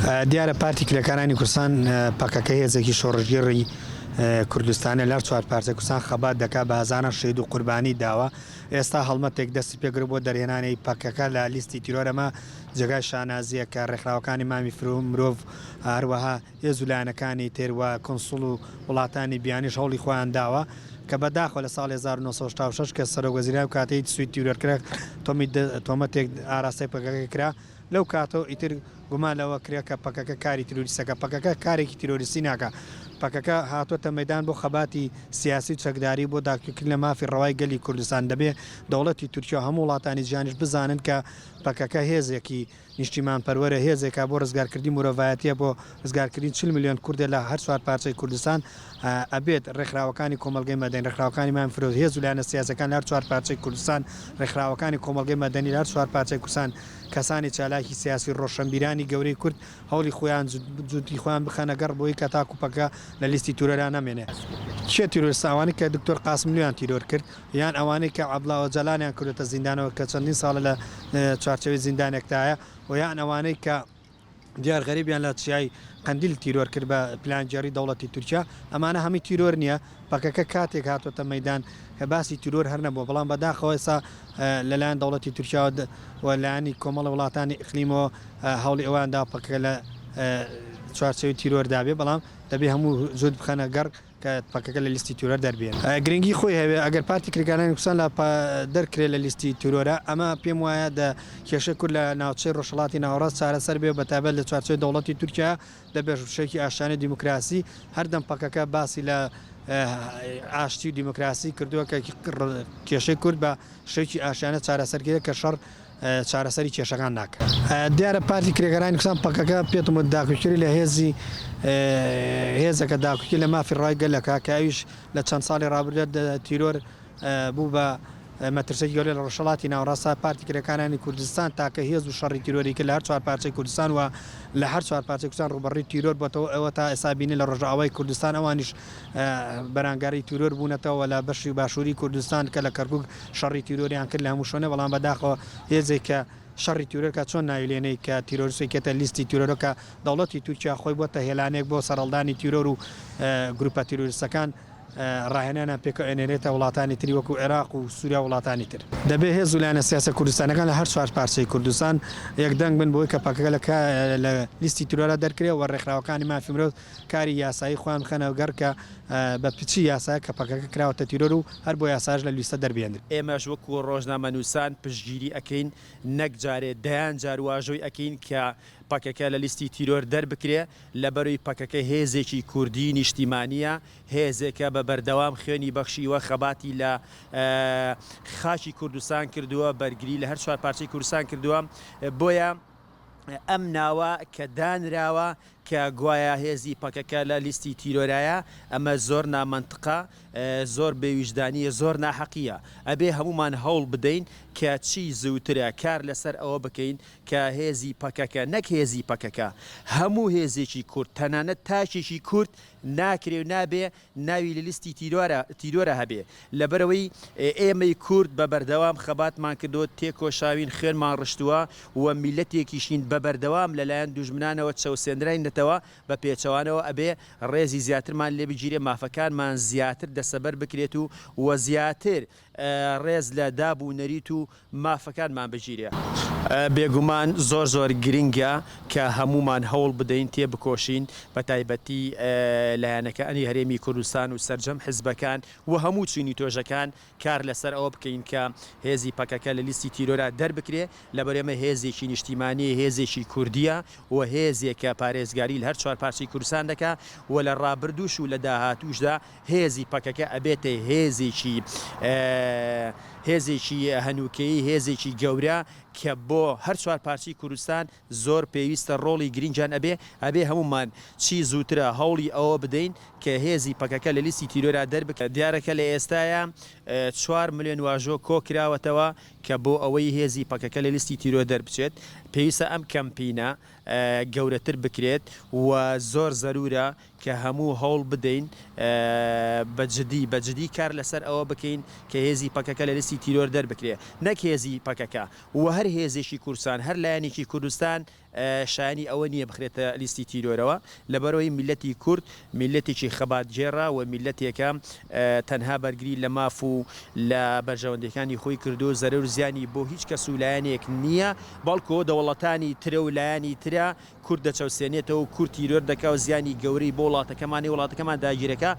دیارە پارتی کرێکارانی کوردستان پەکەکە هێزێکی شۆڕشگێڕی کوردستانە لە هەر چوار پارچەی کوردستان خەبات دەکات بە هەزاران شەهید و قوربانی داوە ئێستا هەڵمەتێک دەستی پێکرد بۆ دەرهێنانی پەکەکە لە لیستی تیرۆر ئەمە جێگای شانازیە کە ڕێکخراوەکانی مامی مرۆڤ هەروەها هێز و لایەنەکانی تر و کونسوڵ و وڵاتانی بیانیش هەوڵی خۆیان داوە کە بەداخەوە لە ساڵی 1986 کە سەرۆک وەزیران ئەو کاتەی سوید تیرۆر کرا تۆمەتێک ئاراستەی پەکەکە کرا لەو کاتەوە ئیتر گومان لەوە کرا کە پەکەکە کاری تیرۆریستەکە پەکەکە کارێکی تیرۆریستی ناکا پەکەکە هاتۆتە مەیدان بۆ خەباتی سیاسی و چەکداری بۆ داکۆکیکردن لە مافی ڕەوای گەلی کوردستان دەبێ دەوڵەتی تورکیا و هەموو وڵاتانی جیهانیش بزانن کە پەکەکە هێزێکی نیشتیمانپەروەرە، هێزێکە بۆ ڕزگارکردنی مرۆڤایەتیە، بۆ ڕزگارکردنی 40 ملیۆن کوردە لە هەر چوار پارچەی کوردستان، ئەبێت ڕێکخراوەکانی کۆمەڵگەی مەدەنی، ڕێکخراوەکانی مافی مرۆڤ، هێز و لایەنە سیاسیەکان لە هەر چوار پارچەی کوردستان، ڕێکخراوەکانی کۆمەڵگەی مەدەنی لە هەر چوار پارچەی کوردستان، کەسانی چالاکی سیاسی، ڕۆشەنبیرانی گەورەی کورد هەوڵی خۆیان جوتی خۆیان بخەنە گەڕ بۆی کە تاکو پەکەکە لە لیستی تیرۆرا نەمێنێ. کێ تیرۆریستە؟ ئەوانەی کە دکتۆر قاسملویان تیرۆر کرد یان ئەوانەی کە عەبدوڵا ئۆجالانیان کردۆتە زیندانەوە کە چەندین ساڵە لە چوارچێوەی زیندانێکدایە و یان ئەوانەی کە دیار غەریبیان لە چیای قەندیل تیرۆر کرد بە پلانگێڕی دەوڵەتی تورکیا، ئەمانە هەمووی تیرۆر نییە، پەکەکە کاتێک هاتۆتە مەیدان کە باسی تیرۆر هەر نەبووە، بەڵام بەداخەوە ئێستا لەلایەن دەوڵەتی تورکیاوە و لایەنی کۆمەڵی وڵاتانی ئیقلیمەوە هەوڵی ئەوەیان داوە پەکەکە لە چوارچێوەی تیرۆردا بێ، بەڵام دەبێ هەموو جووت بخەنە گەڕ کە پەکەکە لە لیستی تیرۆر دەربێنن. گرنگی خۆی هەبێ ئەگەر پارتی کرێکارانی کوردستان لە دەرکرێ لە لیستی تیرۆرە ئەمە پێم وایە دە کێشەی کورد لە ناوچەی ڕۆژهەڵاتی ناوەڕاست چارەسەر بێ و بەتایبەت لە چوارچێوەی دەوڵەتی تورکیا دەبێ شێکی ئاشتیانەی دیموکراسی هەردەم پەکەکە باسی لە ئاشتی و دیموکراسی کردووە کە کێشەی کورد بە شێکی ئاشتیانە چارەسەر کرێ کە شەڕ چارەسەری کێشەکان ناکات. دیارە پارتی کرێکارانی کوردستان، پەکەکە، پێتم وت داکۆکیی لە هێزی هێزەکە داکۆکی لە مافی ڕای گەلەکە کە ئەویش لە چەند ساڵی ڕابردوودا تیرۆر بوو بە مەترسیەکی گەورە لە ڕۆژهەڵاتی ناوەڕاستدا پارتی کرێکارانی کوردستان تاکە هێز و شەڕی تیرۆری کرد لە هەر چوار پارچەی کوردستان و لە هەر چوار پارچەی کوردستان ڕووبەڕووی تیرۆر بۆتەوە ئەوە تا ئێستا بینی لە ڕۆژئاوای کوردستان ئەوانیش بەرانگاری تیرۆر بوونەتەوە لە بەشی باشووری کوردستان کە لە کەرکوک شەڕی تیرۆریان کرد لە هەموو شوێنێ بەڵام بەداخەوە هێزێک کە شەڕی تیرۆر کا چۆن ناوی لێنێی کە تیرۆریستێک کێتە لیستی تیرۆرەوە کە دەوڵەتی تورکیا خۆی بۆتە هێلانەیەک بۆ سەرهەڵدانی تیرۆر و گروپە تیرۆریستەکان ڕاهێنانیان پێکە ئەنێرێتە وڵاتانی تری وەکو عێراق و سوریا و وڵاتانی تر. دەبێ هێز و لایەنە سیاسیە کوردستانیەکان لە هەر چوار پارچەی کوردستان یەکدەنگ بن بۆی کە پەکەکە لە لە لیستی تیرۆرا دەرکرێ و ڕێکخراوەکانی مافی مرۆڤ کاری یاسایی خۆیان بخەنە گەڕ کە بە پچی یاسایە کە پەکەکە کراوەتە تیرۆر و هەر بۆ یاساش لە لیستە دەربهێندرێ. ئێمەش وەکو ڕۆژنامەنووسان پشتگیری ئەکەین، نەک جارێ دەیان جار واژۆی ئەکەین کە پەکەکە لە لیستی تیرۆر دەربکرێ، لەبەروی پەکەکە هێزێکی کوردی نیشتیمانیە، هێزێکە بە بەردەوام خوێنی بەخشیوە، خەباتی لە خاکی کوردستان کردووە، بەرگری لە هەر چوار پارچەی کوردستان کردووە، بۆیە ئەم ناوە کە دانراوە کە گوایا هێزی پەکەکە لە لیستی تیرۆرایە، ئەمە زۆر نامەنتقە، زۆر بێ ویژدانییە، زۆر ناحەقییە. ئەبێ هەموومان هەوڵ بدەین کە چی زووترە کار لەسەر ئەوە بکەین کە هێزی پەکەکە، نەک هێزی پەکەکە، هەموو هێزێکی کورد، تەنانەت تاکێکی کورد ناکرێ و نابێ ناوی لە لیستی تیرۆرا هەبێ، لەبەرئەوەی ئێمەی کورد بە بەردەوام خەباتمان کردووە، تێکۆشاوین، خوێنمان ڕشتووە و میللەتێکیشین بە بەردەوام لەلایەن دوژمنانەوە چەوسێنراینەتەوە، بە پێچەوانەوە ئەبێ ڕێزی زیاترمان لێ بگیرێ، مافەکانمان زیاتر دەسەبەر بکرێت و و زیاتر ڕێز لە داب و نەریت و مافەکانمان بگیرێ. بێگومان زۆر زۆر گرنگە کە هەموومان هەوڵ بدەین تێبکۆشین بەتایبەتی لایەنەکانی هەرێمی کوردستان و سەرجەم حزبەکان و هەموو چینی تۆژەکان کار لەسەر ئەوە بکەین کە هێزی پەکەکە لە لیستی تیرۆرا دەربکرێ لەبەر ئێمە هێزێکی نیشتیمانیە هێزێکی کوردیە و هێزێکە پارێزگاری لە هەر چوار پارچەی کوردستان دەکا و لە ڕابردووش و لە داهاتووشدا هێزی پەکەکە ئەبێتە هێزێکی هێزێکی هەنووکەیی، هێزێکی گەورە کە بۆ هەر چوار پارچەی کوردستان زۆر پێویستە ڕۆڵی گرینگیان ئەبێ، ئەبێ هەموومان چی زووترە هەوڵی ئەوە بدەین کە هێزی پەکەکە لە لیستی تیرۆرا دەربکرێت. دیارە کە لە ئێستایا چوار ملێۆن واژۆ کۆ کراوەتەوە کە بۆ ئەوەی هێزی پەکەکە لە لیستی تیرۆر دەربچێت پێویستە ئەم کەمپینە گەورەتر بکرێت و زۆر زەروورە کە هەموو هەوڵ بدەین بە جدی بە جدی کار لەسەر ئەوە بکەین کە هێزی پەکەکە لە لیستی تیرۆر دەربکرێ نەک هێزی پەکەکە و هەر هێزێکی کوردستان هەر لایەنێکی کوردستان. شایەنی ئەوە نییە بخرێتە لیستی تیرۆرەوە، لەبەرئەوەی میللەتی کورد میللەتێکی خەباتگێڕە و میللەتێکە تەنها بەرگری لە ماف و لە بەرژەوەندیەکانی خۆی کردو زەرەر و زیانی بۆ هیچ کەس و لایەنێک نییە، بەڵکۆ دەوڵەتانی ترە و لایەنی ترە کورد دەچەوسێنێتەوە و کورد تیرۆر دەکا و زیانی گەورەی بۆ وڵاتەکەمانی وڵاتەکەمان داگیرەکا.